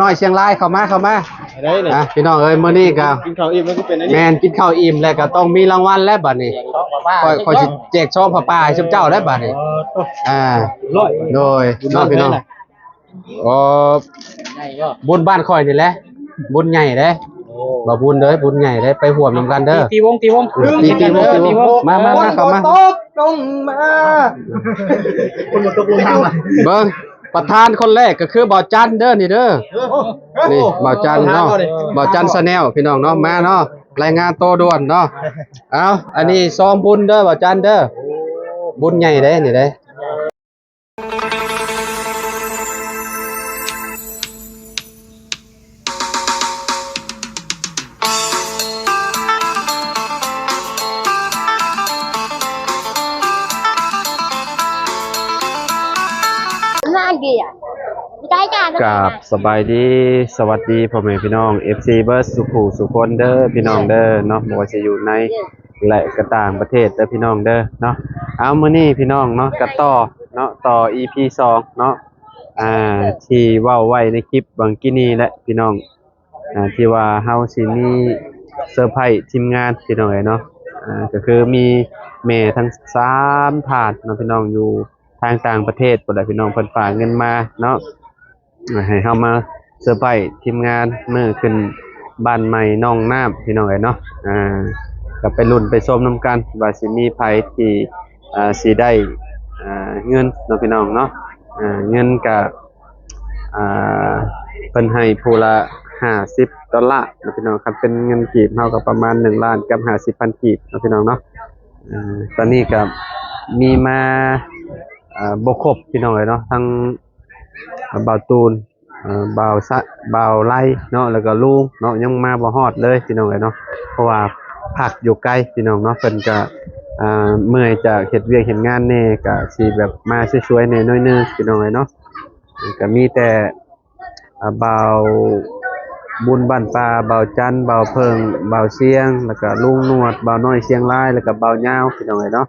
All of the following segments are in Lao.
ນ້ອຍຊຽງລາຍ ເຂົ້າມາ ເຂົ້າມາ ໄດ້ເລີຍ ອ່ະ ພີ່ນ້ອງເອີຍ ມື້ນີ້ກໍ ກິນເຂົ້າອີ່ມແລ້ວກໍເປັນອັນນີ້ ແມ່ນ ກິນເຂົ້າອີ່ມແລ້ວກໍຕ້ອງມີລາງວັນແລ້ວບັດນີ້ ແຈກຊອງຜ້າປ່າ ຂ້ອຍ ຂ້ອຍຊິແຈກຊອງຜ້າປ່າໃຫ້ຊຸມເຈົ້າແລ້ວບັດນີ້ ເອີ ອ່າ ໂດຍ ເນາະ ພີ່ນ້ອງ ອໍ ບຸນບ້ານຂ້ອຍນີ້ແຫຼະ ບຸນໃຫຍ່ເດ້ ໂອ້ ບໍ່ບຸນເດີ ບຸນໃຫຍ່ເດ້ ໄປຮ່ວມນຳກັນເດີ ຕີ ຕີວົງ ຕີວົງ ເອີ ຕີ ຕີວົງ ຕີວົງ ມາ ມາ ມາ ເຂົ້າມາ ຝົນບໍ່ຕົກລົງມາ ຝົນບໍ່ຕົກລົງມາ ເບິ່ງ ປະທານຄົນແລກກໍຄືບ່າວຈັນເດີ ນີ້ເດີ ນີ້ບ່າວຈັນເນາະ ບ່າວຈັນ Channel ພີ່ນ້ອງເນາະ ມາເນາະ ລາຍງານໂຕດ່ວນເນາະ ເອົາ ອັນນີ້ຊອງບຸນເດີ ບ່າວຈັນເດີ ບຸນໃຫຍ່ເດ້ ນີ້ເດ້. ກາບສະບາຍດີ ສະຫວັດດີພໍ່ແມ່ພີ່ນ້ອງ ເອັຟຊີ ເບິດສູ່ຜູ້ສູ່ຄົນເດີ ພີ່ນ້ອງເດີເນາະ ບໍ່ວ່າຊິຢູ່ໃນ ແລະກໍຕ່າງປະເທດເດີພີ່ນ້ອງເດີເນາະ ເອົາ ມື້ນີ້ພີ່ນ້ອງເນາະ ກໍຕໍ່ເນາະ ຕໍ່ ອີພີ ສອງເນາະ ອ່າ ທີ່ເວົ້າໄວ້ໃນຄລິບຫວ່າງກີ້ນີ້ແຫຼະພີ່ນ້ອງ ອ່າ ທີ່ວ່າເຮົາຊິມີເຊີໄພຣສ໌ທີມງານພີ່ນ້ອງເອີຍເນາະ ອ່າ ກໍຄືມີແມ່ທັງສາມທ່ານເນາະ ພີ່ນ້ອງຢູ່ທາງຕ່າງປະເທດພຸ້ນແຫຼະ ພີ່ນ້ອງເພິ່ນຝາກເງິນມາເນາະ ໃຫ້ເຮົາມາເຊີໄພຣສ໌ທີມງານມື້ຂຶ້ນບ້ານໃໝ່ໜອງນ້ຳ ພີ່ນ້ອງເອີຍເນາະ ອ່າ ກໍໄປລຸ້ນໄປຊົມນຳກັນວ່າຊິມີໃຜທີ່ ອ່າ ຊິໄດ້ ອ່າ ເງິນເນາະ ພີ່ນ້ອງເນາະ ອ່າ ເງິນກະ ອ່າ ເພິ່ນໃຫ້ຜູ້ລະຫ້າສິບດອນລາເນາະ ພີ່ນ້ອງ ຄັນເປັນເງິນກີບເຮົາກໍປະມານໜຶ່ງລ້ານກັບຫ້າສິບພັນກີບເນາະ ພີ່ນ້ອງເນາະ ອ່າ ຕອນນີ້ກໍມີມາ ອ່າ ບໍ່ຄົບ ພີ່ນ້ອງເອີຍເນາະ ທັງ ອ່າ ບ່າວຕູນ ເອີ ບ່າວສະ ບ່າວໄລເນາະ ແລ້ວກໍລຸງເນາະ ຍັງມາບໍ່ຮອດເລີຍພີ່ນ້ອງເອີຍເນາະ ເພາະວ່າພັກຢູ່ໄກພີ່ນ້ອງເນາະ ເພິ່ນກະ ອ່າ ເມື່ອຍຈາກເຮັດວຽກເຮັດງານແດ່ ກະຊິແບບມາຊ່ວຍໆແດ່ໜ້ອຍໜຶ່ງພີ່ນ້ອງເອີຍເນາະ ກະມີແຕ່ ອ່າ ບ່າວບຸນບ້ານປ່າ ບ່າວຈັນ ບ່າວເຜິ້ງ ບ່າວຊຽງ ແລ້ວກະລຸງໜວດ ບ່າວນ້ອຍຊຽງລາຍ ແລ້ວກະບ່າວຍາວພີ່ນ້ອງເອີຍເນາະ.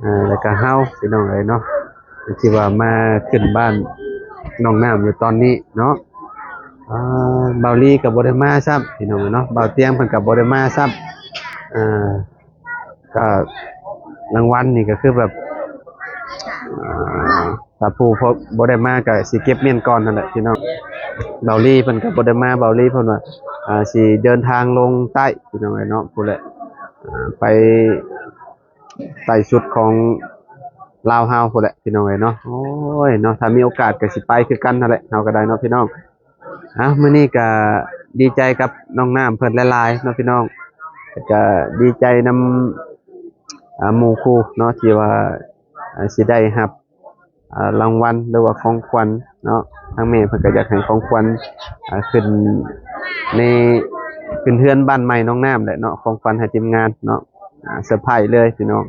ອ່າ ແລ້ວກະເຮົາພີ່ນ້ອງເອີຍເນາະ ທີ່ວ່າມາຂຶ້ນບ້ານໜອງນ້ຳຢູ່ຕອນນີ້ເນາະ ອ່າ ບ່າວລີກໍບໍ່ໄດ້ມາຊ້ຳພີ່ນ້ອງເອີຍເນາະ ບ່າວຕຽງເພິ່ນກໍບໍ່ໄດ້ມາຊ້ຳ ອ່າ ກໍລາງວັນນີ້ກໍຄືແບບ ອ່າ ຖ້າຜູ້ບໍ່ໄດ້ມາກໍຊິເກັບມ້ຽນກ່ອນຫັ້ນແຫຼະພີ່ນ້ອງ ບ່າວລີເພິ່ນກໍບໍ່ໄດ້ມາ ບ່າວລີເພິ່ນວ່າ ອ່າ ຊິເດີນທາງລົງໃຕ້ພີ່ນ້ອງເອີຍເນາະ ພຸ້ນແຫຼະ ອ່າ ໄປ ໃຕ້ສຸດຂອງລາວເຮົາພຸ້ນແຫຼະພີ່ນ້ອງເອີຍເນາະ ໂອ້ຍເນາະ ຖ້າມີໂອກາດກໍຊິໄປຄືກັນຫັ້ນແຫຼະ ເຮົາກໍໄດ້ເນາະພີ່ນ້ອງ ເອົ້າ ມື້ນີ້ກໍດີໃຈກັບນ້ອງນ້ຳເພິ່ນຫຼາຍໆເນາະພີ່ນ້ອງ ແລ້ວກໍດີໃຈນຳ ອ່າ ໝູ່ຄູ່ເນາະ ທີ່ວ່າ ອ່າ ຊິໄດ້ຮັບ ອ່າ ລາງວັນ ຫຼືວ່າຂອງຂວັນເນາະ ທາງແມ່ເພິ່ນກໍຢາກໃຫ້ຂອງຂວັນ ອ່າ ຂຶ້ນໃນ ຂຶ້ນເຮືອນບ້ານໃໝ່ໜອງນ້ຳແຫຼະເນາະ ຂອງຂວັນໃຫ້ທີມງານເນາະ ອ່າ ເຊີໄພຣສ໌ເລີຍພີ່ນ້ອງ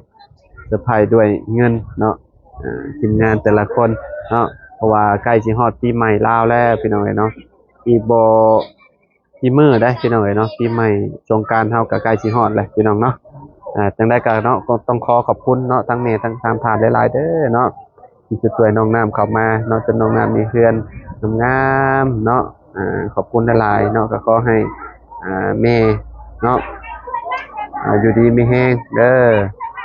ເຊີໄພຣສ໌ດ້ວຍເງິນເນາະ ອ່າ ທີມງານແຕ່ລະຄົນເນາະ ເພາະວ່າໃກ້ຊິຮອດປີໃໝ່ລາວແລ້ວພີ່ນ້ອງເອີຍເນາະ ອີກບໍ່ ປີໃໝ່ເດ້ພີ່ນ້ອງເອີຍເນາະ ປີໃໝ່ສົງການເຮົາກໍໃກ້ຊິຮອດແລ້ວພີ່ນ້ອງເນາະ ອ່າ ຈັ່ງໃດກໍເນາະ ກໍຕ້ອງຂໍຂອບຄຸນເນາະ ທັງແມ່ທັງສາມທ່ານຫຼາຍໆເດີເນາະ ທີ່ຊ່ວຍນ້ອງນ້ຳເຂົ້າມາເນາະ ຈົນນ້ອງນ້ຳມີເຮືອນງາມໆເນາະ ອ່າ ຂອບຄຸນຫຼາຍໆເນາະ ກໍຂໍໃຫ້ ອ່າ ແມ່ເນາະ ອ່າ ຢູ່ດີມີແຮງເດີ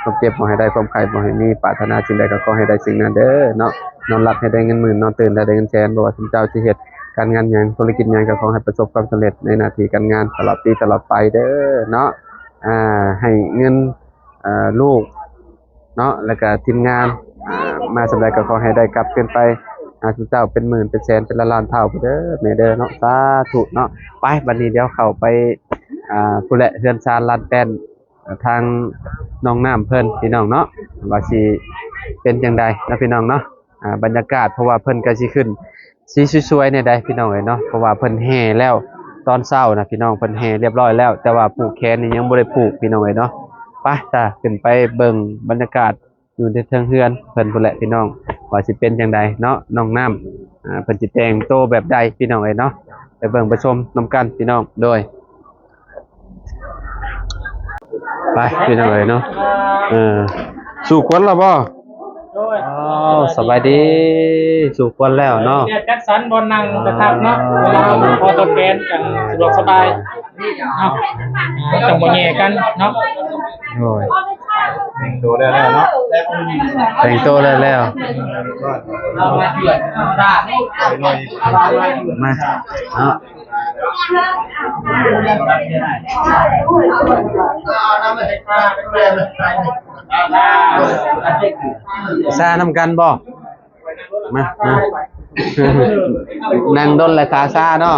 ຄວາມເຈັບບໍ່ໃຫ້ໄດ້ ຄວາມໄຂ້ບໍ່ໃຫ້ມີ ປາດຖະໜາສິ່ງໃດກໍຂໍໃຫ້ໄດ້ສິ່ງນັ້ນເດີເນາະ ນອນຫຼັບໃຫ້ໄດ້ເງິນໝື່ນ ນອນຕື່ນໃຫ້ໄດ້ເງິນແສນ ບໍ່ວ່າຊຸມເຈົ້າຊິເຮັດ ການງານຫຍັງ ທຸລະກິດຫຍັງ ກໍຂໍໃຫ້ປະສົບຄວາມສຳເລັດໃນໜ້າທີ່ການງານຕະຫຼອດປີຕະຫຼອດໄປເດີເນາະ ອ່າ ໃຫ້ເງິນ ອ່າ ລູກເນາະ ແລ້ວກະທີມງານ ອ່າ ມາສ່ຳໃດກໍຂໍໃຫ້ໄດ້ກັບຄືນໄປຫາຊຸມເຈົ້າເປັນໝື່ນເປັນແສນເປັນລ້ານລ້ານເທົ່າເດີແມ່ເດີເນາະ ສາທຸເນາະ ໄປ ບັດນີ້ດຽວເຂົ້າໄປ ອ່າ ພຸ້ນແຫຼະ ເຮືອນຊານລານແປ້ນ ອ່າ ທາງນ້ອງນ້ຳເພິ່ນພີ່ນ້ອງເນາະ ວ່າຊິເປັນຈັ່ງໃດເນາະພີ່ນ້ອງເນາະ ອ່າ ບັນຍາກາດ ເພາະວ່າເພິ່ນກໍຊິຂຶ້ນ ຊິສວຍໆແດ່ໃດພີ່ນ້ອງເອີຍເນາະ ເພາະວ່າເພິ່ນແຫ່ແລ້ວ ຕອນເຊົ້ານະພີ່ນ້ອງ ເພິ່ນແຫ່ລຽບຮ້ອຍແລ້ວ ແຕ່ວ່າຜູກແຂນນີ້ຍັງບໍ່ໄດ້ຜູກພີ່ນ້ອງເອີຍເນາະ ໄປ ຕາ ຂຶ້ນໄປເບິ່ງບັນຍາກາດຢູ່ໃນເທິງເຮືອນເພິ່ນພຸ້ນແຫຼະພີ່ນ້ອງ ວ່າຊິເປັນຈັ່ງໃດເນາະ ນ້ອງນ້ຳ ອ່າ ເພິ່ນຊິແຕ່ງໂຕແບບໃດພີ່ນ້ອງເອີຍເນາະ ໄປເບິ່ງໄປຊົມນຳກັນພີ່ນ້ອງ ໂດຍ ໄປພີ່ນ້ອງເອີຍເນາະ ເອີ ສູ່ຂວັນລະບໍ່? ໂດຍ ອ້າວ ສະບາຍດີ ສູ່ຄົນແລ້ວເນາະ ຈັດສັນບ່ອນນັ່ງ ອ່າ ຄັກໆເນາະ ເວລາພໍຕົວແປນ ຈັ່ງສະດວກສະບາຍ ເນາະ ຈັ່ງບໍ່ແຍ່ກັນເນາະ ໂດຍ ແຕ່ງໂຕໄດ້ແລ້ວເນາະ ແຕ່ງໂຕໄດ້ແລ້ວ ມາເນາະ ຊານຳກັນບໍ່? ມາ ມາ ນັ່ງດົນແລ້ວ ຖ້າຊາເນາະ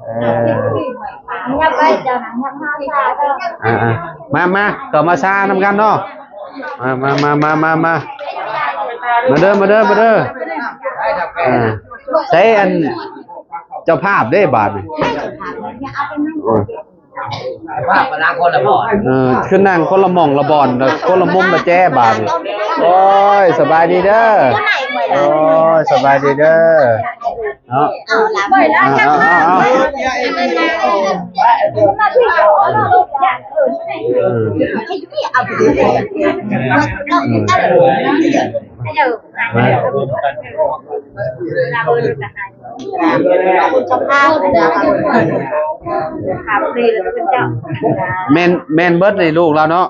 ເອີ ອ່າໆ ມາ ມາ ກໍມາຊານຳກັນເນາະ ມາ ມາ ມາ ມາ ມາ ມາເດີ ມາເດີ ມາເດີ ອ່າ ໃສອັນເຈົ້າພາບເດ້ບາດນີ້ ໂອ້ຍ ວ່າໄປນັ່ງຄົນລະບ່ອນ ເອີ ຄືນັ່ງຄົນລະໝ່ອງລະບ່ອນ ຄົນລະມຸມລະແຈບາດນີ້ ໂອ້ຍ ສະບາຍດີເດີ ໂອ້ຍ ສະບາຍດີເດີ ເນາະ ເອົາ ເອົາ ເອົາ ເອົາ ເອີ ມາ ແມ່ນ ແມ່ນເບິດນີ້ລູກລາວເນາະ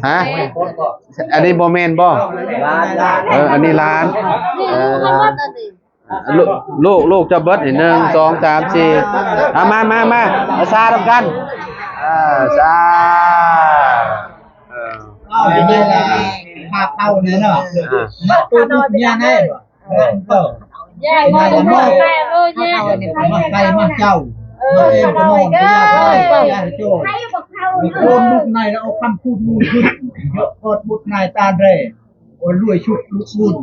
ຮະ ອັນນີ້ບໍ່ແມ່ນບໍ່? ເອີ ອັນນີ້ຫຼານ ເອີ ລູກ ລູກ ລູກເຈົ້າເບິດນີ້ ໜຶ່ງ ສອງ ສາມ ສີ່ ເອົາ ມາ ມາ ມາ ມາຊານຳກັນ ອ່າ ຊາ ເອີ ເອົາໄປເລີຍລະ ພາເຂົ້າແນ່ເນາະ ອ່າ ເນາະ ໂຕລູກເມຍແນ່ ເອີ ຍາຍມາແລ້ວເນາະ ມາເຂົ້ານີ້ ມາໄກ່ມາເຈົ້າ ເອີ ມາເອັນກໍນອນ ເອີ ຍາຍໂຈນ ໂຈນລຸກໃນແລ້ວເອົາຄຳພູດມູນຂຶ້ນ ເຍາະກອດບຸດນາຍຕານແຣ ໂອ້ຍ ລວຍຊຸກລຸກບຸນ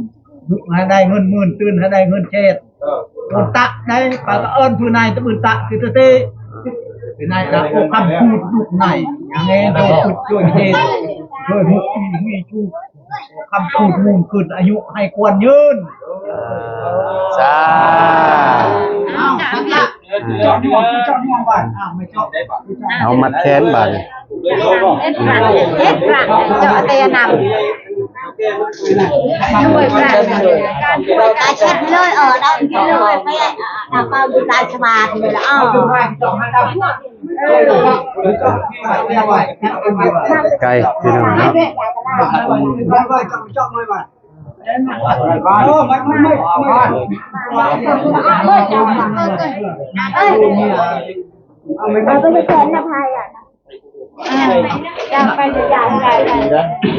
ລຸກໃຫ້ໄດ້ເງິນໝື່ນ ຕື່ນໃຫ້ໄດ້ເງິນແສນ ເອີ ບຸນຕະໄດ້ ປາກະເອີ້ນຜູ້ນາຍຕະບຸນຕະຄືເຕ ເອີ ຄືນາຍຕະໂອຄຳພູດລຸກໃນ ແຮງໂດຍຈຸດໂດຍເທ ໂດຍໝູ່ມີຈູ ຄຳພູດມຸງຂຶ້ນ ອາຍຸໃຫ້ຄວນຍືນ ສາ ເອົາ ເຈາະຍວງ ເຈາະຍວງບາດ ເອົາ ມາເຈາະ ເອົາ ມັດແຂນບາດນີ້ ເຮັດບາດ ເຮັດບາດ ເຈາະແຕ່ນຳ ໂດຍການ ໂດຍການເຊັດເລີຍ ເອີ ໄດ້ເລີຍ ໄປ ຕາເປົາຢູ່ໃຕ້ສະບາດນີ້ລະ ເອີ. ໄກພີ່ນ້ອງເນາະ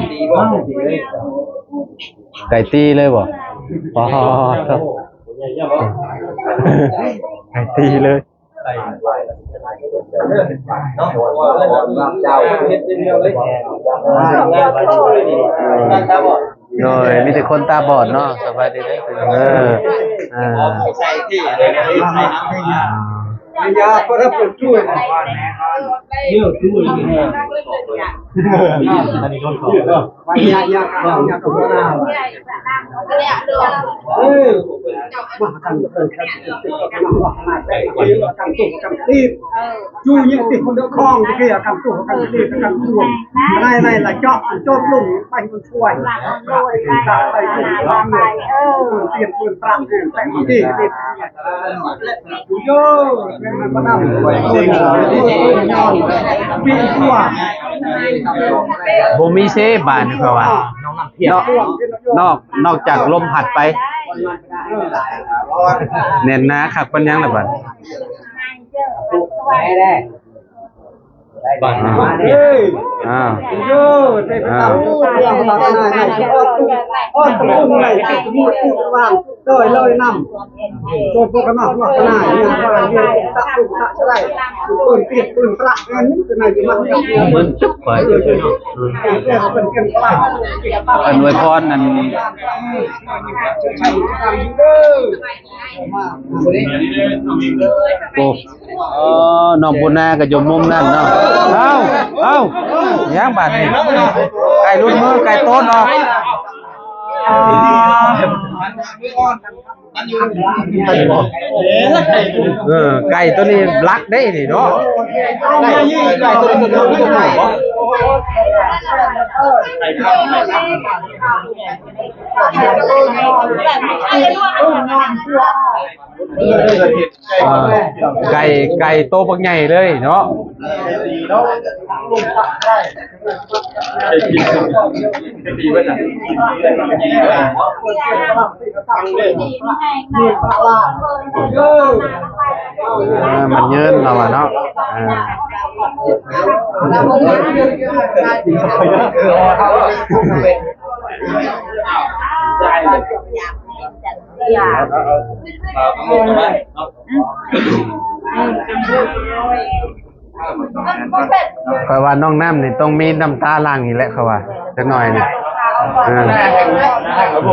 ໄກ່ຕີເລີຍບໍ່? ປາດ ໄກ່ຕີເລີຍ. ໂດຍ ມີແຕ່ຄົນຕາບອດເນາະ. ສະບາຍດີເດີ. ເອີ ອ່າ ໃສ່ທີ່ ໃສ່ນ້ຳ ຢູ່ຍັງຕິດຄົນເດີຄອງທີ່ເກີດການຕົວະກັນເລີຍກັນຕົວະ ໃນໃນລະເຈາະອັນໂຈດລົງໄປມັນຊ່ວຍ ເອີ ບໍ່ມີເຊບາດນີ້ ເພາະວ່າ ນອກ ນອກ ນອກຈາກລົມພັດໄປ ແໜ້ນໜາຄັກປານຫຍັງລະບາດ. ບ້ານ ອ່າ ອ່າ ໂດຍ ລອຍນຳ ໂດຍພວກນອກນອກນາຍ ຍາມວ່າເຮັດຕະລຸກຕະໄສ ເພິ່ນເປັນເພິ່ນພະ ອັນນີ້ຄືນາຍມາ ມັນຈຸກໄປເນາະ. ອັນອວຍພອນນັ້ນ ໂອ້ ເອີ ນ້ອງບຸນນາກໍຢູ່ມຸມນັ້ນເນາະ. ເອົ້າ ເອົ້າ ຫຍັງບາດນີ້ ໄກ່ຫຼຸດມື ໄກ່ໂຕນອອກ. ເອີ ໄກ່ໂຕນີ້ລັກເດ້ນີ້ເນາະ. ອ່າ ໄກ່ ໄກ່ໂຕບັກໃຫຍ່ເລີຍເນາະ. ອ່າ ມັນເຍີນລາວວ່າເນາະ. ອ່າ ຂ້ອຍວ່ານ້ອງນ້ຳນີ້ຕ້ອງມີນ້ຳຕາຫຼັ່ງອີກແຫຼະ ຂ້ອຍວ່າ ຈັກໜ້ອຍນີ້. ເອີ ເ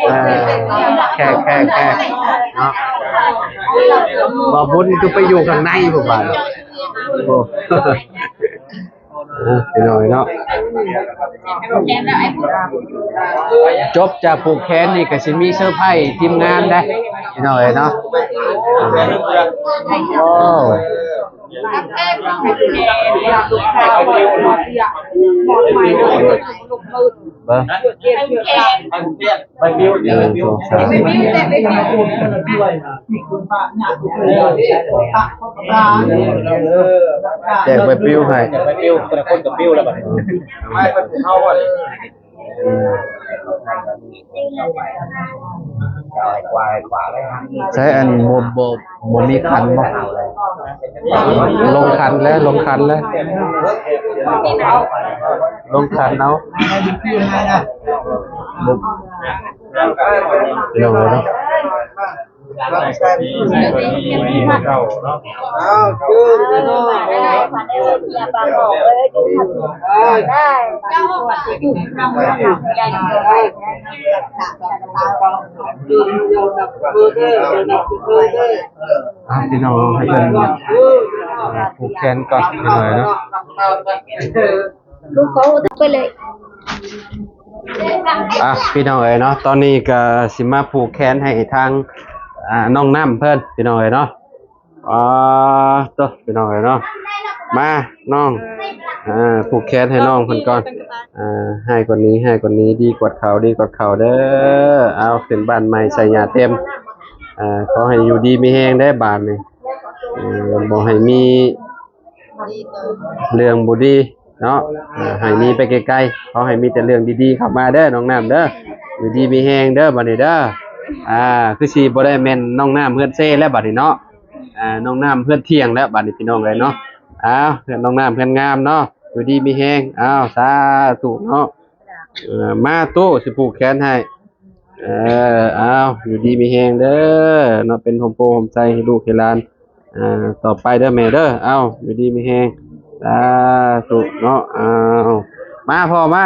ອີ ແຂກ ແຂກ ແຂກເນາະ. ບ່າວບຸນຄືໄປຢູ່ຂ້າງໃນພຸ້ນບາດ. ໂອ້ ເອີ ພີ່ນ້ອງເອີຍເນາະ, ຈົບຈາກຜູກແຂນນີ້ກໍຊິມີເຊີໄພທີມງານໄດ໋ ພີ່ນ້ອງເອີຍເນາະ. ໂອ້ ເບິ່ງ ໜຶ່ງ ສອງ ສາມ ແຈກໃບປິວໃຫ້ ແຈກໃບປິວ ແຕ່ລະຄົນກໍປິວແລ້ວບັດນີ້. ໃຊ້ອັນບໍ່ ບໍ່ ບໍ່ມີຂັນບໍ່? ລົງຂັນແລ້ວ ລົງຂັນແລ້ວ ລົງຂັນເອົາ ບໍ່ ພີ່ນ້ອງເອີຍເນາະ. ອ່ະ ພີ່ນ້ອງ ໃຫ້ເພິ່ນຜູກແຂນກ່ອນໜ້ອຍເນາະ. ລູກເຂົາໄປເລີຍ. ອ່ະ ພີ່ນ້ອງເອີຍເນາະ, ຕອນນີ້ກໍຊິມາຜູກແຂນໃຫ້ທາງ ອ່າ ນ້ອງນ້ຳເພິ່ນ ພີ່ນ້ອງເອີຍເນາະ. ອ່າ ໂຕ ພີ່ນ້ອງເອີຍເນາະ, ມານ້ອງ ອ່າ ຜູກແຂນໃຫ້ນ້ອງເພິ່ນກ່ອນ. ອ່າ ໃຫ້ກວ່ານີ້ ໃຫ້ກວ່ານີ້ ດີກວ່າເກົ່າ ດີກວ່າເກົ່າເດີ. ເອົາ ຂຶ້ນບ້ານໃໝ່ໃສ່ຫຍ້າເຕັມ. ອ່າ ຂໍໃຫ້ຢູ່ດີມີແຮງເດີບາດນີ້. ເອີ ບໍ່ໃຫ້ມີເລື່ອງບໍ່ດີ ເນາະ. ເອີ ໃຫ້ໜີໄປໄກໆ, ຂໍໃຫ້ມີແຕ່ເລື່ອງດີໆເຂົ້າມາເດີ ນ້ອງນ້ຳເດີ. ຢູ່ດີມີແຮງເດີບາດນີ້ເດີ. ອ່າ ຄືຊິບໍ່ໄດ້ແມ່ນນ້ອງນ້ຳເຮືອນເຊແລ້ວບາດນີ້ເນາະ, ອ່າ ນ້ອງນ້ຳເຮືອນທ່ຽງແລ້ວບາດນີ້ ພີ່ນ້ອງເອີຍເນາະ. ອ້າວ ເຮືອນນ້ອງນ້ຳເຮືອນງາມເນາະ, ຢູ່ດີມີແຮງ. ອ້າວ ສາທຸເນາະ. ເອີ ມາຕູ້ຊິຜູກແຂນໃຫ້. ເອີ ອ້າວ ຢູ່ດີມີແຮງເດີເນາະ, ເປັນຮົ່ມໂພຮົ່ມໄຊໃຫ້ລູກໃຫ້ຫຼານ ອ່າ ຕໍ່ໄປເດີແມ່ເດີ. ເອົາ ຢູ່ດີມີແຮງ ສາທຸເນາະ. ເອົາ ມາພໍ່ມາ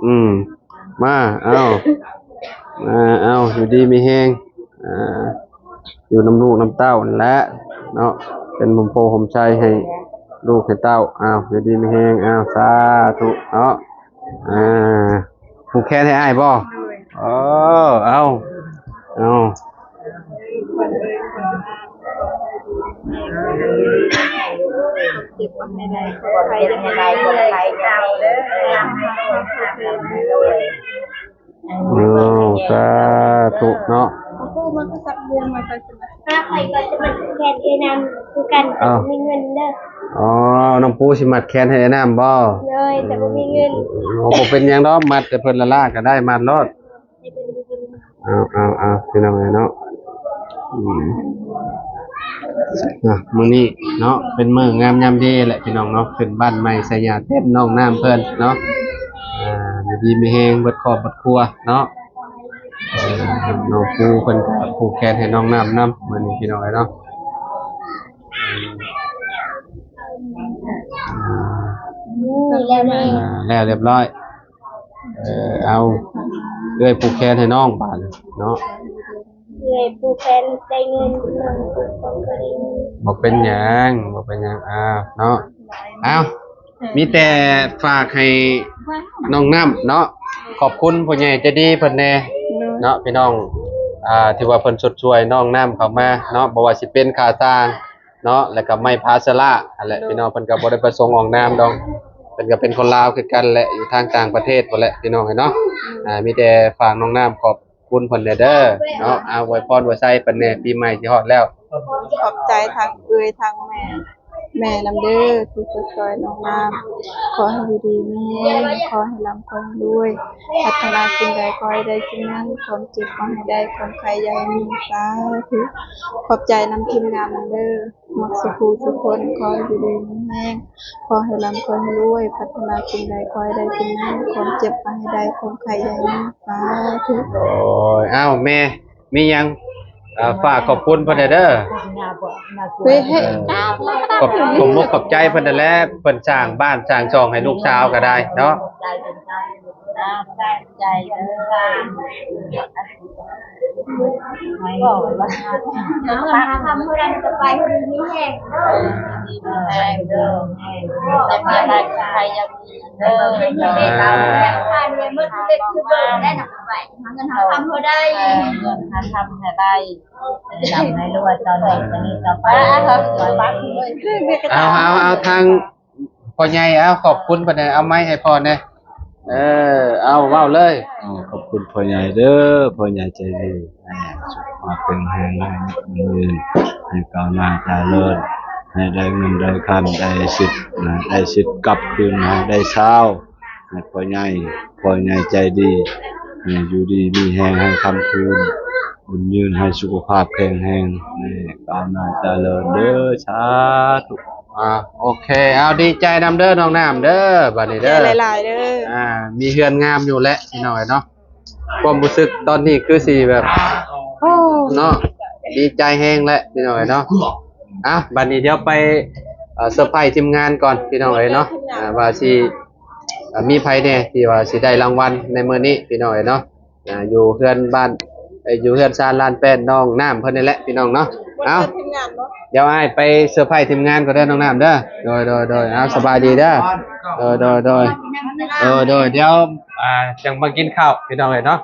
ອືມ ມາ ເອົາ ມາ ເອົາ ຢູ່ດີມີແຮງ ອ່າ ຢູ່ນຳລູກນຳເຕົ້ານັ້ນແຫຼະເນາະ, ເປັນຮົ່ມໂພຮົ່ມໄຊໃຫ້ລູກໃຫ້ເຕົ້າ. ເອົາ ຢູ່ດີມີແຮງ ເອົາ ສາທຸເນາະ. ອ່າ ຜູກແຂນໃຫ້ອ້າຍບໍ່? ໂດຍ. ເອີ ເອົາ ເອົາ ເຈັບບໍ່ໃຫ້ໄດ້ ບໍ່ໄດ້ ບໍ່ໄດ້ເອົາເດີ. ໂອ້ ສາທຸເນາະ. ຜູ້ມັນກໍສັກເດືອນມາ ຂ້າຂ້ອຍກໍຈະມາແຂນເອື້ອຍນ້ຳຄືກັນ ແຕ່ບໍ່ມີເງິນເດີ. ອໍ ນ້ອງປູຊິມັດແຂນໃຫ້ອ້າຍນ້ຳບໍ່? ໂດຍ ແຕ່ບໍ່ມີເງິນ. ອໍ ບໍ່ເປັນຫຍັງດອກ, ມັດໃຫ້ເພິ່ນລ້າໆກໍໄດ້, ມັດໂລດ. ເອົາ ເອົາ ເອົາ ພີ່ນ້ອງເອີຍເນາະ. ອືມ ອ່ະ ມື້ນີ້ເນາະ ເປັນມື້ງາມຍາມດີແຫຼະ ພີ່ນ້ອງເນາະ, ຂຶ້ນບ້ານໃໝ່ໃສ່ຫຍ້າເຕັມ ນ້ອງນ້ຳເພິ່ນເນາະ. ອ່າ ຢູ່ດີມີແຮງເບິດຄອບເບິດຄົວເນາະ. ເອີ ນ້ອງປູເພິ່ນກໍຜູກແຂນໃຫ້ນ້ອງນ້ຳນຳມື້ນີ້ ພີ່ນ້ອງເອີຍເນາະ. ອ່າ ແລ້ວ ອ່າ ແລ້ວຮຽບຮ້ອຍ. ເອີ ເອົາ ເອື້ອຍຜູກແຂນໃຫ້ນ້ອງບາດນີ້ເນາະ. ເອື້ອຍຜູກແຂນໄດ້ເງິນ ນ້ອງຜູກແຂນກໍໄດ້ເງິນ. ບໍ່ເປັນຫຍັງ ບໍ່ເປັນຫຍັງ. ອ້າວ ເນາະ ເອົາ ມີແຕ່ຝາກໃຫ້ນ້ອງນ້ຳເນາະ, ຂອບຄຸນຜູ້ໃຫຍ່ໃຈດີເພິ່ນແດ່ ໂດຍ ເນາະ ພີ່ນ້ອງ ອ່າ ທີ່ວ່າເພິ່ນຊົດຊ່ວຍນ້ອງນ້ຳເຂົ້າມາເນາະ ບໍ່ວ່າຊິເປັນຄ່າສ້າງເນາະ ແລ້ວກໍໄມ້ພາສະລະ ຫັ້ນແຫຼະ ໂດຍ ພີ່ນ້ອງ ເພິ່ນກໍບໍ່ໄດ້ປະສົງອອກນາມດອກ ເພິ່ນກໍເປັນຄົນລາວຄືກັນແຫຼະ ຢູ່ທາງຕ່າງປະເທດພຸ້ນແຫຼະ ພີ່ນ້ອງເອີຍເນາະ ອາ ມີແຕ່ຝາກນ້ອງນ້ຳຂອບ ຄຸນເພິ່ນແດ່ເດີເນາະ ອາ ອວຍພອນອວຍໄຊເພິ່ນແດ່ ປີໃໝ່ຊິຮອດແລ້ວ. ຂອບໃຈທັງເອື້ອຍທັງແມ່ ແມ່ນຳເດີ ທີ່ຊ່ວຍນ້ອງນ້ຳ ຂໍໃຫ້ຢູ່ດີມີແຮງ ຂໍໃຫ້ລ່ຳຂໍໃຫ້ລວຍ ປາດຖະໜາສິ່ງໃດຂໍໃຫ້ໄດ້ສິ່ງນັ້ນ ຄວາມເຈັບຂໍໃຫ້ໄດ້ ຄວາມໄຂ້ຢ່າໃຫ້ມີ ສາທຸ ຂອບໃຈນຳທີມງານນຳເດີ. ໝົດສູ່ຜູ້ສູ່ຄົນ ຂໍໃຫ້ຢູ່ດີມີແຮງ ຂໍໃຫ້ລ່ຳ ຂໍໃຫ້ລວຍ ປາດຖະໜາສິ່ງໃດ ຂໍໃຫ້ໄດ້ສິ່ງນັ້ນ ຄວາມເຈັບ ຂໍໃຫ້ໄດ້ ຄວາມໄຂ້ຢ່າໃຫ້ມີ ສາທຸ. ໂອ້ຍ ອ້າວ ແມ່ ມີຫຍັງ ເອີ ຝາກຂອບຄຸນເພິ່ນແດ່ເດີ ເອີ ຂອບ ຂອບອົກຂອບໃຈເພິ່ນຫັ້ນແຫຼະ ເພິ່ນສ້າງບ້ານສ້າງຊ່ອງໃຫ້ລູກສາວກໍໄດ້ເນາະ. ຂອບໃຈເດີ ໃຫ້ທຳເທົ່າໃດມັນກໍໄປ ຢູ່ດີມີແຮງເດີ ຢູ່ດີມີແຮງເດີ ເຈັບຢ່າໄດ້ ໄຂ້ຢ່າມີເດີ ເປັນເຫດການແບບຜ່ານເມືອໝົດເລັກຄືເບີໄດ້ນຳໄປ ຫາເງິນຫາຄຳເທົ່າໃດ ເອີ ເງິນຫາຄຳເທົ່າໃດ ໃຫ້ລ່ຳໃຫ້ລວຍ ຕໍ່ໜ້າຕໍ່ນີ້ຕໍ່ໄປ ເອົາ ເອົາ ເອົາ ທາງ ພໍ່ໃຫຍ່ ເອົາ ຂອບຄຸນເພິ່ນແດ່ ເອົາໄມໃຫ້ພໍ່ແດ່ ເອີ ເອົາ ເວົ້າເລີຍ. ອໍ ຂອບຄຸນພໍ່ໃຫຍ່ເດີ ພໍ່ໃຫຍ່ໃຈດີ ໃຫ້ສຸຂະພາບແຂງແຮງ ໃຫ້ຍືນ ໃຫ້ກ້າວໜ້າຈະເລີນ ໃຫ້ໄດ້ເງິນໄດ້ຄຳ ໄດ້ສິບ ໄດ້ສິບກັບຄືນ ໃຫ້ໄດ້ຊາວ ໃຫ້ພໍ່ໃຫຍ່ ພໍ່ໃຫຍ່ໃຈດີ ໃຫ້ຢູ່ດີມີແຮງ ໃຫ້ຄ້ຳຄືນ ບຸນຍືນ ໃຫ້ສຸຂະພາບແຂງແຮງ ໃຫ້ກ້າວໜ້າຈະເລີນເດີ ສາທຸ. ອ່າ ໂອເຄ ເອົາ ດີໃຈນຳເດີ ນ້ອງນ້ຳເດີ ບາດນີ້ເດີ ໃຈຫຼາຍໆເດີ ອ່າ ມີເຮືອນງາມຢູ່ແຫຼະ ພີ່ນ້ອງເອີຍເນາະ ຄວາມຮູ້ສຶກຕອນນີ້ຄືຊິແບບ ໂອ້ ເນາະ ດີໃຈແຮງແຫຼະ ພີ່ນ້ອງເອີຍເນາະ. ອ່າ ບາດນີ້ດຽວໄປ ເອີ ເຊີໄພຣສ໌ທີມງານກ່ອນ ພີ່ນ້ອງເອີຍເນາະ ອ່າ ວ່າຊິ ອ່າ ມີໃຜແດ່ທີ່ວ່າຊິໄດ້ລາງວັນໃນມື້ນີ້ ພີ່ນ້ອງເອີຍເນາະ. ອ່າ ຢູ່ເຮືອນບ້ານ ເອີ ຢູ່ເຮືອນຊານລານແປ້ນນ້ອງນ້ຳເພິ່ນນີ້ແຫຼະ ພີ່ນ້ອງເນາະ. ເອົາ ທີມງານເນາະ ດຽວອ້າຍໄປເຊີໄພຣສ໌ທີມງານກ່ອນເດີ ນ້ອງນ້ຳເດີ. ໂດຍ ໂດຍ ໂດຍ ເອົາ ສະບາຍດີເດີ. ໂດຍ ໂດຍ ໂດຍ ເອີ ໂດຍ ດຽວ ອ່າ ຈັ່ງມາກິນເຂົ້າ ພີ່ນ້ອງເອີຍເນາະ.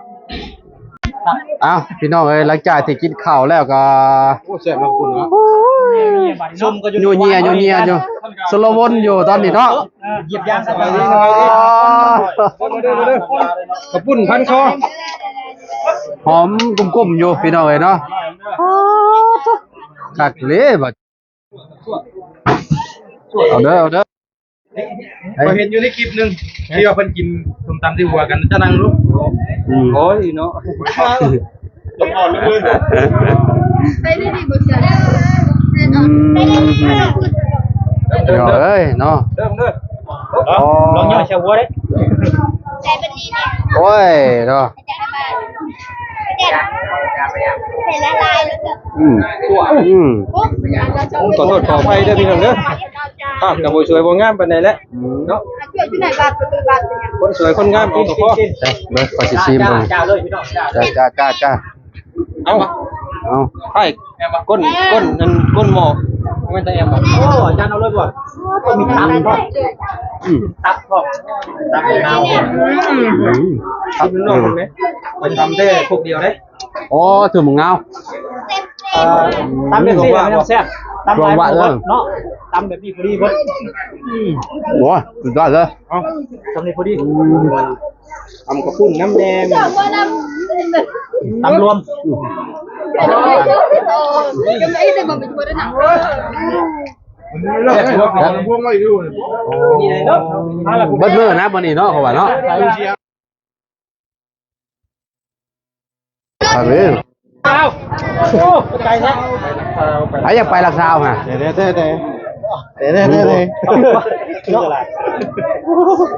ເອົ້າ ພີ່ນ້ອງເອີຍ ຫຼັງຈາກທີ່ກິນເຂົ້າແລ້ວກໍ ໂອ້ ແຊບເນາະ ຄຸນເນາະ ໂອ້ຍ ຊົມກັນຢູ່ ຍົວເຍຍ ຍົວເຍຍຢູ່ ຊົນລະວົນຢູ່ຕອນນີ້ເນາະ. ເອີ ຢຽບຢາງສະບາຍດີ ສະບາຍດີ ເຂົ້າປຸ້ນພັນຄໍ ຫອມກຸ້ມໆຢູ່ ພີ່ນ້ອງເອີຍເນາະ. ຄັກເລີຍ ເອົາເດີ ເອົາເດີ. ເອີ ຂ້ອຍເຫັນຢູ່ໃນຄລິບໜຶ່ງ ທີ່ວ່າເພິ່ນກິນສົ້ມຕຳທີ່ຫົວກັນ ຈະນັ່ງລົງ. ອືມ ໂອ້ຍເນາະ ໃສ່ນີ້ບໍ່ເຊື່ອ ອືມ ເດີ ເດີ ເອີຍເນາະ ເດີ ເດີ ລອງຍ່ອຍໃສ່ຫົວເດ້ ໂອ້ຍເນາະ. ອືມ ອືມ ຂໍໂທດຂໍອະໄພເດີພີ່ນ້ອງເດີ ພາບກໍບໍ່ສວຍບໍ່ງາມປານໃດແຫຼະ ອືມ ເນາະ ຄົນສວຍຄົນງາມເອົາກໍພໍ. ເບິ່ງ ຂ້ອຍຊິຊີມເບິ່ງ ຈ້າ ຈ້າ ເອົາ ເອົາ ໃຫ້ ກົ້ນ ກົ້ນ ອັນ ກົ້ນໝໍ້ ແມ່ນຕາແອມບໍ່? ໂອ້ ອາຈານເອົາເລີຍບໍ່? ໂອ້ ມີຕັບພ້ອມ ອືມ ຕັບພ້ອມ ຕັບຍາວ ອືມ ຕັບນ້ອຍເຫັນໄໝ? ໄປຕຳແຕ່ພວກດຽວເດ້. ໂອ້ ຖືໝາກງາວ ເອີ ຕຳແບບນີ້ແຫຼະມັນຈັ່ງແຊບ ຕຳຫຼາຍບໍ່ເບິດເນາະ ຕຳແບບນີ້ພໍດີເບິດ. ອືມ ໂອ້ຍ ສຸດຍອດເລີຍ ເອົາ ຕຳນີ້ພໍດີ ອືມ ຕຳເຂົ້າປຸ້ນນ້ຳແດງ ຕຳລວມ ເບິດມື້ນະມື້ນີ້ເນາະ ເຂົາວ່າເນາະ. ເອົາ ໂອ້ ໄກແທ້ ໃຜຢາກໄປຫຼັກຊາວຫະ? ເດ້ໆໆ ເດ້ໆ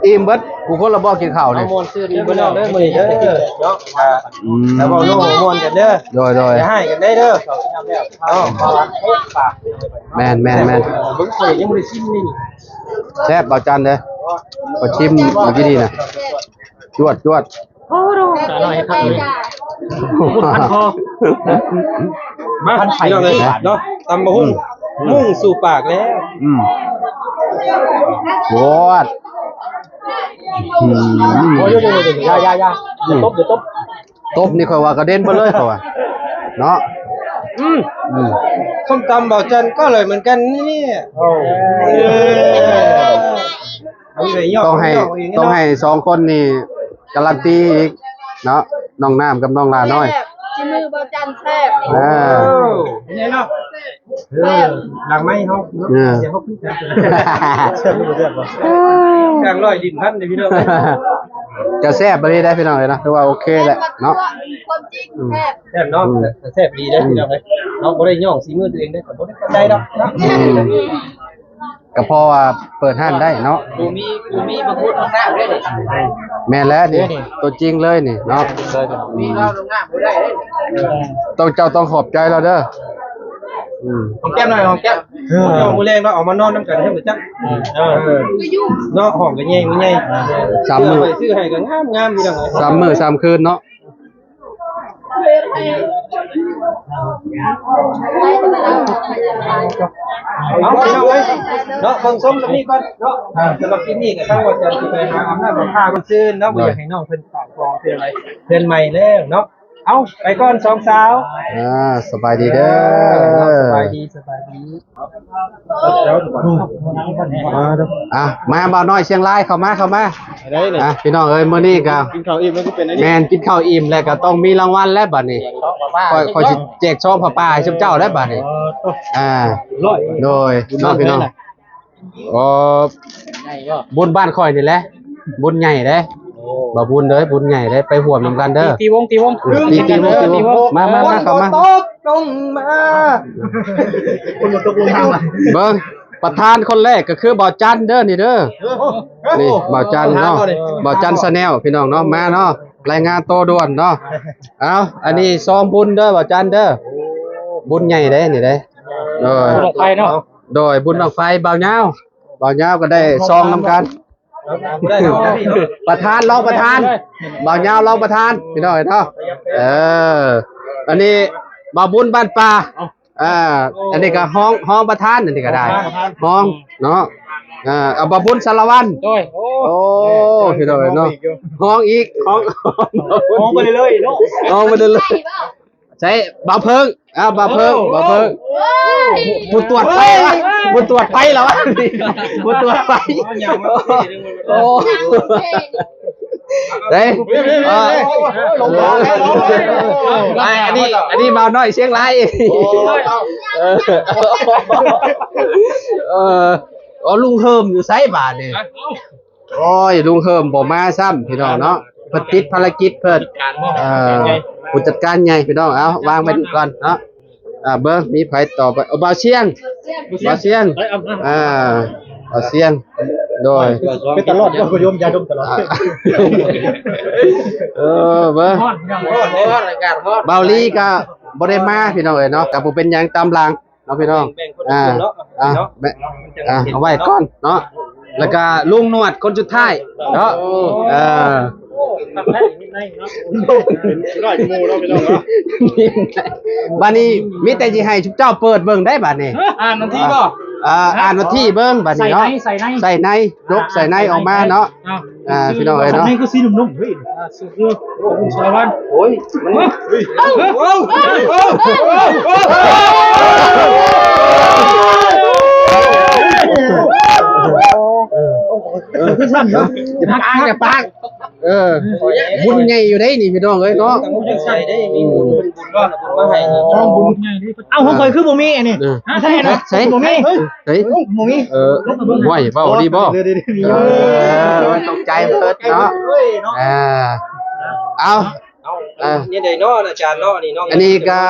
ໆ ອີ່ມເບິດ ຜູ້ຄົນລະບໍ່ກິນເຂົ້ານີ້ ມ່ວນຊື່ນອີ່ມເບິດເນາະ ມື້ນີ້ເດີເນາະ. ອືມ ແລ້ວເວົ້າລົງມ່ວນກັນເດີ ໂດຍໆ ຢ່າຮ້າຍກັນເດີ ເນາະ. ແມ່ນໆໆ ເບິ່ງ ຂ້ອຍຍັງບໍ່ໄດ້ຊິມນີ້ ແຊບ ບ່າວຈັນເດີ ຂໍຊິມມື້ກີ້ນີ້ນະ ຈວດໆ. ໂອ້ໂຫ ຕານ້ອຍຄັກເລີຍ ພັນຄໍ ມາ ພີ່ນ້ອງເອີຍເນາະ ຕຳບັກຫຸ່ງ ອືມ ມຸ່ງສູ່ປາກແລ້ວ ອືມ ໂຄດ ອືມ ໂອ້ຍ ຢ່າໆໆ ຢ່າຕົບ ຢ່າຕົບ ຕົບນີ້ຂ້ອຍວ່າກະເດັນເບິດເລີຍຂ້ອຍວ່າເນາະ. ອືມ ອືມ ສົ້ມຕຳບ່າວຈັນກໍອະຮ່ອຍເໝືອນກັນນີ້. ໂອ້ ເອີ ຕ້ອງໃຫ້ ຕ້ອງໃຫ້ສອງຄົນນີ້ກາຣັນຕີອີກເນາະ ນ້ອງນ້ຳກັບນ້ອງຫຼ້ານ້ອຍ. ແຊບ ຝີມືບ່າວຈັນແຊບ. ເອີ ເປັນໄງເນາະ? ເອີ ຫຼັງໄມເຮົາເນາະ ເອີ ດຽວເຮົາຄຸຍກັນ. ກາງຮ້ອຍດິນພັນເດ້ພີ່ນ້ອງເອີຍ. ກະແຊບອີ່ຫຼີໄດ໋ພີ່ນ້ອງເອີຍເນາະ ຖືວ່າໂອເຄແຫຼະເນາະ. ຄວາມຈິງ ອືມ ແຊບ ແຊບເນາະ ອືມ ແຊບດີເດ້ພີ່ນ້ອງເອີຍເນາະ. ບໍ່ໄດ້ຍ້ອງສີມືຕົວເອງເດ້ ກໍບໍ່ໄດ້ປານໃດດອກເນາະ. ອືມ ກໍເພາະວ່າເປີດຮ້ານໄດ້ເນາະ ບໍ່ມີ ບໍ່ມີບັງຄຸດຫ້ອງນ້ຳເດ້ນີ້. ແມ່ນແລ້ວນີ້ ເດ້ນີ້ ຕົວຈິງເລີຍນີ້ເນາະ. ມີເຮົາຫ້ອງນ້ຳບໍ່ໄດ້ເດ້. ຕ້ອງ ເຈົ້າຕ້ອງຂອບໃຈລາວເດີ. ອືມ ຫອມແກ້ມໜ້ອຍ ຫອມແກ້ມ. ເອີ ເຈົ້າມື້ແລງເນາະ ເອົາມານອນນຳກັນໃຫ້ຮູ້ຈັກ. ເອີ ເນາະ ຫ້ອງກໍໃຫຍ່ ໃຫຍ່ ສາມມື້ ຊື້ໃຫ້ກໍງາມໆ ພີ່ນ້ອງເອີຍ. ສາມມື້ສາມຄືນເນາະ. ເອົາ ພີ່ນ້ອງເອີຍເນາະ ເບິ່ງຊົມສ່ຳນີ້ກ່ອນເນາະ. ສຳລັບຄລິບນີ້ກໍທາງວ່າຈະໄປຫາອາບນ້ຳອາບທ່າກ່ອນຊື່ນເນາະ ບໍ່ຢາກໃຫ້ນ້ອງເພິ່ນປາກຟອງເປັນອະໄລ ເຮືອນໃໝ່ແລ້ວເນາະ. ເອົາ ໄປກ່ອນສອງສາວ. ອ່າ ສະບາຍດີເດີ. ເອີ ສະບາຍດີ ສະບາຍດີ. ອ່າ ມາ ບ່າວນ້ອຍຊຽງລາຍ ເຂົ້າມາ ເຂົ້າມາ. ອ່າ ພີ່ນ້ອງເອີຍ ມື້ນີ້ກໍກິນເຂົ້າອີ່ມແລ້ວກໍເປັນອັນນີ້ ແມ່ນ ກິນເຂົ້າອີ່ມແລ້ວກໍຕ້ອງມີລາງວັນແລ້ວບັດນີ້. ຂ້ອຍ ຂ້ອຍຊິແຈກຊອງຜ້າປ່າໃຫ້ຊຸມເຈົ້າແລ້ວບັດນີ້. ອ່າ ໂດຍເນາະ ພີ່ນ້ອງ. ອໍ ບຸນບ້ານຂ້ອຍນີ້ແຫຼະ ບຸນໃຫຍ່ເດ້. ໂອ້ ບໍ່ບຸນເດີ ບຸນໃຫຍ່ເດ້ ໄປຮ່ວມນຳກັນເດີ. ຕີ ຕີວົງ ຕີວົງ ຕີ ຕີວົງ ຕີວົງ. ມາ ມາ ມາ ເຂົ້າມາ ຕົກລົງມາ. ເບິ່ງ ປະທານຄົນແລກກໍຄືບ່າວຈັນເດີນີ້ເດີ. ນີ້ບ່າວຈັນເນາະ ບ່າວຈັນ Channel ພີ່ນ້ອງເນາະ. ມາເນາະ ລາຍງານໂຕດ່ວນເນາະ. ເອົາ ອັນນີ້ຊອງບຸນເດີ ບ່າວຈັນເດີ. ໂອ້ ບຸນໃຫຍ່ເດ້ນີ້ເດ້. ໂດຍ ບຸນບັ້ງໄຟເນາະ. ໂດຍ ບຸນບັ້ງໄຟ. ບ່າວຍາວ ບ່າວຍາວກໍໄດ້ຊອງນຳກັນ. ປະທານ ຮອງປະທານ ບ່າວຍາວ ຮອງປະທານ ພີ່ນ້ອງເອີຍເນາະ. ເອີ ອັນນີ້ບ່າວບຸນບ້ານປ່າ. ອ່າ ອັນນີ້ກໍຮອງ ຮອງປະທານ ອັນນີ້ກໍໄດ້ ຮອງປະທານ ຮອງເນາະ. ອ່າ ເອົາ ບ່າວບຸນສາລະວັນ. ໂດຍ ໂອ້ ພີ່ນ້ອງເອີຍເນາະ ຮອງອີກ ຮອງ ຮອງໄປເລື້ອຍໆເນາະ ຮອງໄປເລື້ອຍໆ. ໃສ່ບ່າວເພິ່ງ ອ້າວ ບ່າວເພິ່ງ ໂອ້ ບ່າວເພິ່ງ ໂອ້ຍ ຜູ້ຕວດໄຟວະ ໂອ້ຍ ຜູ້ຕວດໄຟລະວະ ຜູ້ຕວດໄຟ. ໂອ້ ເດ້ ເອີ ອັນນີ້ ອັນນີ້ບ່າວນ້ອຍຊຽງລາຍ. ເອີ ເອີ ເອີ ລຸງເຮີມຢູ່ໃສບາດນີ້? ໂອ້ຍ ລຸງເຮີມບໍ່ມາຊ້ຳ ພີ່ນ້ອງເນາະ ເພິ່ນຕິດພາລະກິດເພິ່ນ ເອີ ຜູ້ຈັດການໃຫຍ່ ພີ່ນ້ອງ. ເອົາ ວາງໄວ້ກ່ອນເນາະ. ອ່າ ເບິ່ງມີໃຜຕໍ່ໄປ. ໂອ້ ບ່າວຊຽງ ບ່າວຊຽງ ອ່າ ບ່າວຊຽງ ໂດຍ ເປັນຕະຫຼອດ ກໍໂຍມຢາດົມຕະຫຼອດ. ເອີ ເບິ່ງ ຮ້ອນ ຮ້ອນ ອາກາດຮ້ອນ. ບ່າວລີກໍບໍ່ໄດ້ມາ ພີ່ນ້ອງເອີຍເນາະ ກໍບໍ່ເປັນຫຍັງ ຕາມຫຼັງ ເນາະ ພີ່ນ້ອງ. ອ່າ ເອົາໄວ້ກ່ອນເນາະ ແລ້ວກະລຸງໜວດຄົນສຸດທ້າຍເນາະ. ເອີ ເປັນຮ້ອຍໝູ່ເນາະ ພີ່ນ້ອງເນາະ. ບາດນີ້ມີແຕ່ຊິໃຫ້ຊຸມເຈົ້າເປີດເບິ່ງໄດ໋ບາດນີ້. ອ່ານວັນທີບໍ່? ອ່າ ອ່ານວັນທີເບິ່ງບາດນີ້ເນາະ. ໃສ່ໃນ ໃສ່ໃນ ຍົກໃສ່ໃນອອກມາເນາະ. ອ່າ ພີ່ນ້ອງເອີຍເນາະ ໃນຄືສີໜຸ່ມໆ ເຮີ້ຍ ອ່າ ຊື່ຄື ໂອ້ ສາລະວັນ ໂອ້ຍ ມັນ ເອີ ເອີ ຄືຊັ້ນເນາະ ຢ່າປາກ ຢ່າປາກ. ເອີ ບຸນໃຫຍ່ຢູ່ເດ້ນີ້ ພີ່ນ້ອງເອີຍເນາະ ບຸນໃຫຍ່ເດ້ ມີບຸນ ບຸນມາໃຫ້ ຊ່ອງບຸນໃຫຍ່ເດ້. ເອົ້າ ຂອງຂ້ອຍຄືບໍ່ມີອັນນີ້ ເອີ ໃສ່ນະ ໃສ່ ບໍ່ມີ ເອີ ເອີ ບໍ່ມີ ເອີ ຫ້ວຍ ເວົ້າດີບໍ່? ເອີ ຕົກໃຈເບີດເນາະ. ເອີ ເອົາ ເອົາ ເອີ ນີ້ໄດ໋ເນາະ ອາຈານເນາະ ນີ້ເນາະ ອັນນີ້ກໍ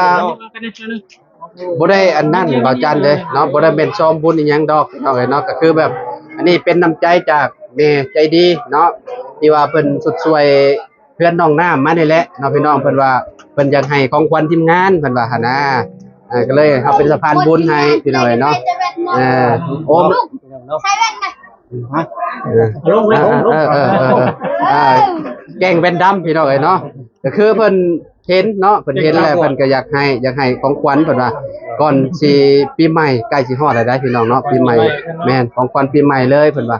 ບໍ່ໄດ້ອັນນັ້ນ ບ່າວຈັນເດ້ເນາະ ບໍ່ໄດ້ແມ່ນຊອງບຸນອີ່ຫຍັງດອກ ພີ່ນ້ອງເອີຍເນາະ. ກໍຄືແບບ ອັນນີ້ເປັນນ້ຳໃຈຈາກແມ່ໃຈດີເນາະ ທີ່ວ່າເພິ່ນຊຸດຊ່ວຍ ເພື່ອນນ້ອງນ້ຳມານີ້ແຫຼະເນາະ ພີ່ນ້ອງ. ເພິ່ນວ່າເພິ່ນຢາກໃຫ້ຂອງຂວັນທີມງານ ເພິ່ນວ່າຫັ້ນນາ. ເອີ ກໍເລີຍເຮົາເປັນສະພານບຸນໃຫ້ ພີ່ນ້ອງເອີຍເນາະ. ເອີ ໂອ້ ໃສ່ແວ່ນໄປ ເອີ ເອີ ເອີ ເອີ ເອີ ອ່າ ແກ້ງແວ່ນດຳ ພີ່ນ້ອງເອີຍເນາະ. ກໍຄືເພິ່ນເຫັນເນາະ ເພິ່ນເຫັນແລ້ວ ເພິ່ນກໍຢາກໃຫ້ ຢາກໃຫ້ຂອງຂວັນ ເພິ່ນວ່າ ກ່ອນຊິປີໃໝ່ ໃກ້ຊິຮອດແລ້ວໄດ໋ ພີ່ນ້ອງເນາະ. ປີໃໝ່ ແມ່ນ ຂອງຂວັນປີໃໝ່ເລີຍ ເພິ່ນວ່າ.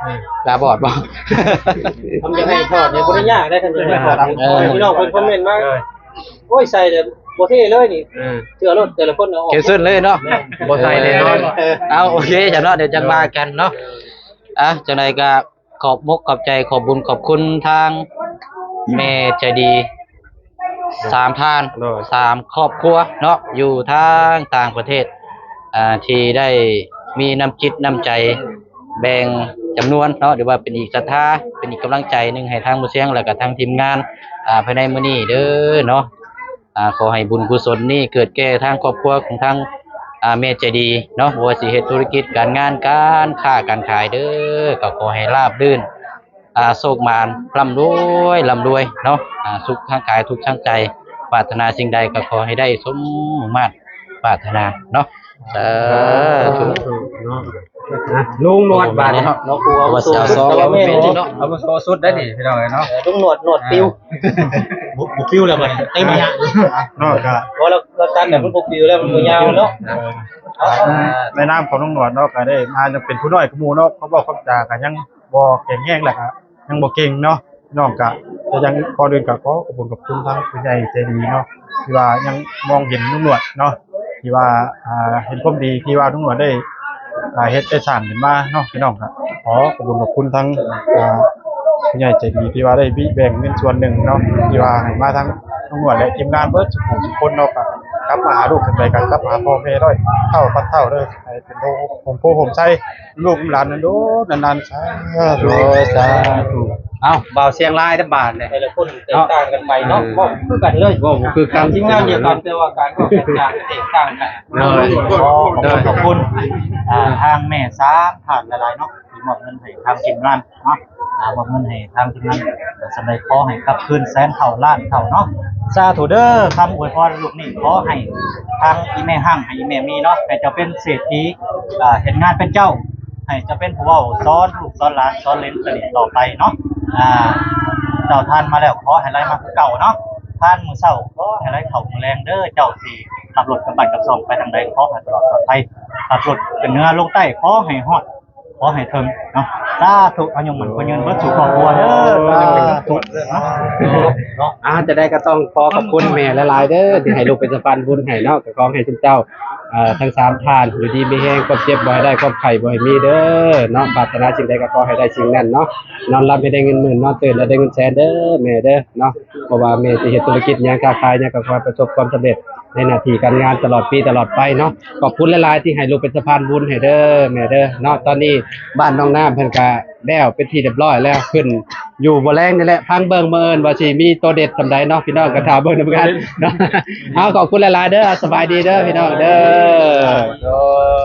ຕາບອດບໍ່? ຄຳຢາກໃຫ້ຖອດນີ້ບໍ່ໄດ້ຍາກເດ້ ຄຳຢາກໃຫ້ຖອດ. ເອີ ພີ່ນ້ອງເພິ່ນຄອມເມັນມາ ໂອ້ຍ ໃສ່ແລ້ວບໍ່ເທ່ເລີຍນີ້. ເອີ ເຊື່ອໂລດ ແຕ່ລະຄົນເອົາອອກ ແຄນເຊິນເລີຍເນາະ. ແມ່ນ ບໍ່ໃສ່ແນ່ນອນ. ເອີ ເອົາ ໂອເຄ ຊັ້ນເນາະ ດຽວຈັ່ງວ່າກັນເນາະ. ອ່ະ ຈັ່ງໃດກໍຂອບມົກຂອບໃຈ ຂອບບຸນຂອບຄຸນທາງແມ່ໃຈດີ ສາມທ່ານ ໂດຍ ສາມຄອບຄົວເນາະ ຢູ່ທາງຕ່າງປະເທດ ອ່າ ທີ່ໄດ້ມີນ້ຳຈິດນ້ຳໃຈ ແບ່ງຈຳນວນເນາະ ຫຼືວ່າເປັນອີກສັດທາ ເປັນອີກກຳລັງໃຈໜຶ່ງໃຫ້ທາງໝູ່ຊຽງ ແລ້ວກໍທາງທີມງານ ອ່າ ພາຍໃນມື້ນີ້ເດີເນາະ. ອ່າ ຂໍໃຫ້ບຸນກຸສົນນີ້ເກີດແກ່ທາງຄອບຄົວຂອງທາງ ອ່າ ແມ່ໃຈດີເນາະ ບໍ່ວ່າຊິເຮັດທຸລະກິດການງານ ການຄ້າການຂາຍເດີ ກໍຂໍໃຫ້ລາບລື່ນ ອ່າ ໂຊກໝານ ລ່ຳລວຍ ລ່ຳລວຍເນາະ. ອ່າ ສຸກທາງກາຍ ທຸກທາງໃຈ ປາດຖະໜາສິ່ງໃດກໍຂໍໃຫ້ໄດ້ສົມມຸ່ງມາດປາດຖະໜາເນາະ. ສາທຸເນາະ. ນະ ລຸງໜວດບາດນີ້ເນາະ ເນາະ ຜູ້ອາວຸໂສ ເອົາມາໂຊສຸດໄດ້ນີ້ ພີ່ນ້ອງເອີຍເນາະ. ເອີ ລຸງໜວດ ໜວດປິວ ເອີ ບໍ່ ບໍ່ປິວແລ້ວບາດນີ້ ເຕັມຍະເນາະ. ກໍ ເພາະລາວ ລາວຕັດແລ້ວມັນບໍ່ປິວແລ້ວ ມັນບໍ່ຍາວເນາະ. ເອີ ໃນນາມຂອງລຸງໜວດເນາະ ກໍໄດ້ມາຍັງເປັນຜູ້ນ້ອຍກວ່າໝູ່ເນາະ ຄວາມເວົ້າຄວາມຈາກໍຍັງບໍ່ແຂງແຮງ ແລ້ວກໍຍັງບໍ່ເກັ່ງເນາະ. ນ້ອງກະ ແຕ່ຍັງ ກ່ອນອື່ນກະຂໍຂອບຄຸນຂອບຄຸນທາງຜູ້ໃຫຍ່ໃຈດີເນາະ ທີ່ວ່າຍັງມອງເຫັນລຸງໜວດເນາະ ທີ່ວ່າ ອ່າ ເຫັນຄວາມດີທີ່ວ່າລຸງໜວດໄດ້ ອ່າ ເຮັດໄດ້ສ້າງຂຶ້ນມາເນາະ. ພີ່ນ້ອງກະຂໍຂອບຄຸນຂອບຄຸນທາງ ອ່າ ຜູ້ໃຫຍ່ໃຈດີທີ່ວ່າໄດ້ບິແບ່ງເງິນສ່ວນໜຶ່ງເນາະ ທີ່ວ່າໃຫ້ມາທາງລຸງໜວດ ແລະ ທີມງານເບິດທຸກຜູ້ທຸກຄົນເນາະ. ກະກັບມາຫາລູກຈັ່ງໃດ ກະກັບມາຫາພໍ່ແມ່ຮ້ອຍເທົ່າພັນເທົ່າເດີ ໃຫ້ເປັນໂພ ໂພໂພສົມໄຊ ລູກຫຼານນັ້ນໂດນນານໆ ສາທຸ ໂອ້ຍ ສາທຸ. ເອົ້າ ບ່າວຊຽງລາຍເດີບາດນີ້ ແຕ່ລະຄົນແຕກຕ່າງກັນໄປເນາະ ເອີ ເວົ້າບໍ່ຄືກັນເລີຍ ເວົ້າບໍ່ຄືກັນ ທີມງານດຽວກັນ ແຕ່ວ່າການເວົ້າແຕກຕ່າງ ແຕກຕ່າງກັນ. ໂດຍ ໂດຍ ຂອບຄຸນ ອ່າ ທາງແມ່ສາມທ່ານຫຼາຍໆເນາະ ທີ່ມອບເງິນໃຫ້ທາງທີມງານເນາະ ອ່າ ມອບເງິນໃຫ້ທາງທີມງານ ສຳເລັດ ຂໍໃຫ້ກັບຄືນແສນເທົ່າລ້ານເທົ່າເນາະ. ສາທຸເດີ ຄຳອວຍພອນລູກນີ້ ຂໍໃຫ້ທາງອີ່ແມ່ຮັ່ງ ໃຫ້ອີ່ແມ່ມີເນາະ ໃຫ້ເຈົ້າເປັນເສດຖີ ອ່າ ເຮັດງານເປັນເຈົ້າ ໃຫ້ເຈົ້າເປັນຜູ້ເວົ້າສອນລູກສອນຫຼານ ສອນເລນຕະຫຼິ່ງຕໍ່ໄປເນາະ. ອ່າ ເຈົ້າທ່ານມາແລ້ວ ຂໍໃຫ້ໄຫຼມາຄືເກົ່າເນາະ. ທ່ານມື້ເຊົ້າ ຂໍໃຫ້ໄຫຼເຂົ້າມື້ແລງເດີ ເຈົ້າຊິຂັບລົດກັບບ້ານກັບຊ່ອງໄປທາງໃດ ຂໍໃຫ້ຕະຫຼອດປອດໄພ ຂັບລົດຂຶ້ນເໜືອລົງໃຕ້ ຂໍໃຫ້ຮອດ ຂໍໃຫ້ເຖິງເນາະ. ສາທຸ ອາຍຸໝັ້ນຂວັນຍືນເບິດສູ່ຄອບຄົວເດີ ສາທຸເນາະ. ອ່າ ຈັ່ງໃດກໍຕ້ອງຂໍຂອບຄຸນແມ່ຫຼາຍໆເດີ ທີ່ໃຫ້ລູກເປັນສະພານບຸນໃຫ້ເນາະ. ກໍຂໍໃຫ້ຊຸມເຈົ້າ ເອີ ທັງສາມທ່ານ ຢູ່ດີມີແຮງ ຄວາມເຈັບບໍ່ໃຫ້ໄດ້ ຄວາມໄຂ້ບໍ່ໃຫ້ມີເດີເນາະ. ປາດຖະໜາສິ່ງໃດກໍຂໍໃຫ້ໄດ້ສິ່ງນັ້ນເນາະ. ນອນຫຼັບໃຫ້ໄດ້ເງິນໝື່ນ ນອນຕື່ນໃຫ້ໄດ້ເງິນແສນເດີແມ່ເດີເນາະ. ເພາະວ່າແມ່ຊິເຮັດທຸລະກິດຫຍັງ ຄ້າຂາຍຫຍັງ ກໍຂໍໃຫ້ປະສົບຄວາມສຳເລັດໃນໜ້າທີ່ການງານຕະຫຼອດປີຕະຫຼອດໄປເນາະ. ຂອບຄຸນຫຼາຍໆທີ່ໃຫ້ລູກເປັນສະພານບຸນໃຫ້ເດີແມ່ເດີເນາະ. ຕອນນີ້ບ້ານໜອງນ້ຳເພິ່ນກະແລ້ວເປັນທີ່ຮຽບຮ້ອຍແລ້ວ ຂຶ້ນຢູ່ບໍ່ແລງນີ້ແຫຼະ ຟັງເບິ່ງມື້ອື່ນວ່າຊິມີໂຕເດັດສ່ຳໃດເນາະ. ພີ່ນ້ອງກໍຖ້າເບິ່ງນຳກັນເນາະ. ເອົາ ຂອບຄຸນຫຼາຍໆເດີ ສະບາຍດີເດີພີ່ນ້ອງເດີ. ໂດຍ